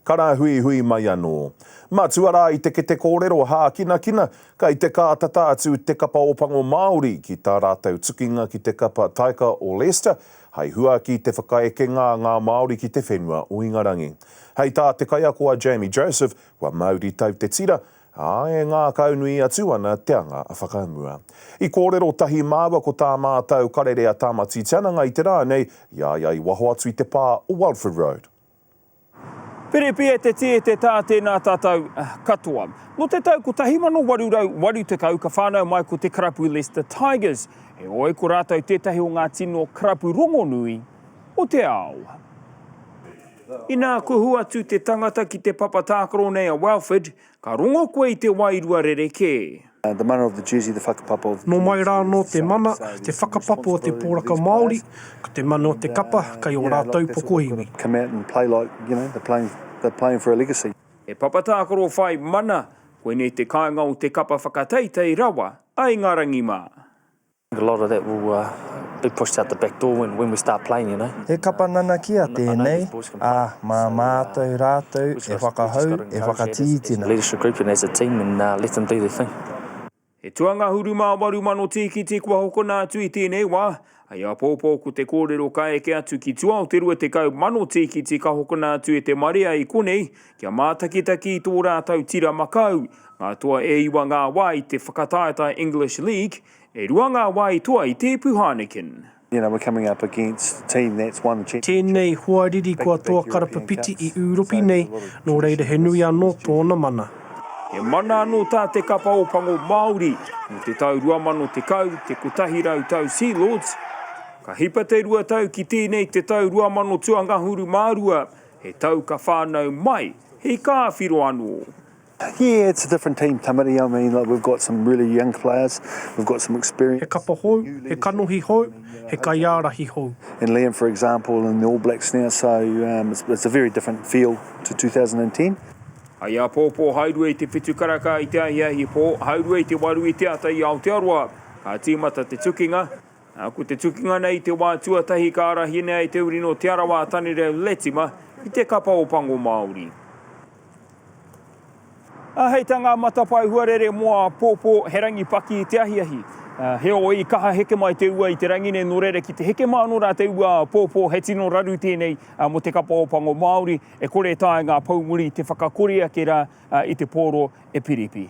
Ka rāhuihui mai anō. Matua rā i te kete kōrero hākinakina, kai te kātata atu te kapa Ōpango Māori ki tā rātou tukinga ki te kapa Taika o Leicester, hai hua ki te whakaekenga a ngā Māori ki te whenua o Ingarangi. Hei tā te kaiako a Jamie Joseph, kua mauritau te tira, ā, e ngākaunui atu ana te anga whakamua. I kōrero tahi māua ko tā mātou karere a Tamati Tiananga i te rā nei, i a ia i waho atu i te pā o Welford Road. Piripi e te tī e te tā tēnā tātou katoa. Nō te tau 1880 ka whānau mai ko te karapu Leicester Tigers, heoi ko rātou tētahi o ngā tino karapu rongonui o te ao. Inā kuhu atu te tangata ki te papa tākaro nei a Welford, ka rongo koe i te wairua rerekē. The mana of the jersey, the whakapapa of the Nō mai rā anō te mana, te whakapapa o te poraka Māori, ko te mana o te kapa kei ō rātou pokohiwi. Come out and play like, you know, they're playing, they're playing for a legacy. He papa tākaro whai mana, koinei te kāinga o te kapa whakateitei rawa a Ingarangi mā. A lot of that will be pushed out the back door when when we start playing, you know. He kapa nanakia tēnei, ā, mā mātou rātou e whakahau, e whakatītina. Leadership group and as a team and let them do their thing. He tuangahuru mā 8,000 tīkiti kua hokona atu i tēnei wā. Hei āpōpō ko te kōrero ka eke atu ki tua o te 20,000 tīkiti ka hokona atu e te marea i konei kia mātakitaki i tō rātou tira makau, ngā toa e iwa ngā wā i te whakataetae English League, E rua ngā wā i toa i te Ipu Heineken. You know, we're coming up against a team that's won the championship. Tēnei hoariri kua toa karapapiti i Ūropi nei, nō reira he nui anō tōna mana. He mana anō tā te kapa Ōpango Māori mō te tau 2010, te 100 tau Sealords. Ka hipa te rua tau ki tēnei te tau 2022, he tau ka whānau mai he kāwhiro anō. Yeah, it's a different team, Tamati. I mean, like, we've got some really young players, we've got some experience. He kapa hou, he kanohi hou, he kaiārahi hou. And Liam, for example, in the All Blacks now, so um, it's, it's a very different feel to 2010. Hei āpōpō haurua i te whitu karaka i te ahiahi pō, haurua i te waru i te ata i Aotearoa, ka tīmata te tukinga. Ā, ko te tukinga nei i te wā tuatahi ka arahina e te uri nō Te Arawa a Tanerau Latimer i te kapa o Pango Māori. Ā, hei tā ngā matapae huarere mō āpōpō, he rangi paki i te ahiahi. Ā, heoi, i kaha heke mai te ua i te rangi nei, nō reira ki te heke mai anō rā te ua āpōpō, he tino raru tēnei mō te kapa Ōpango Māori, e kore e taea ngā poumuri te whakakori ake rā i te pōro e piripi.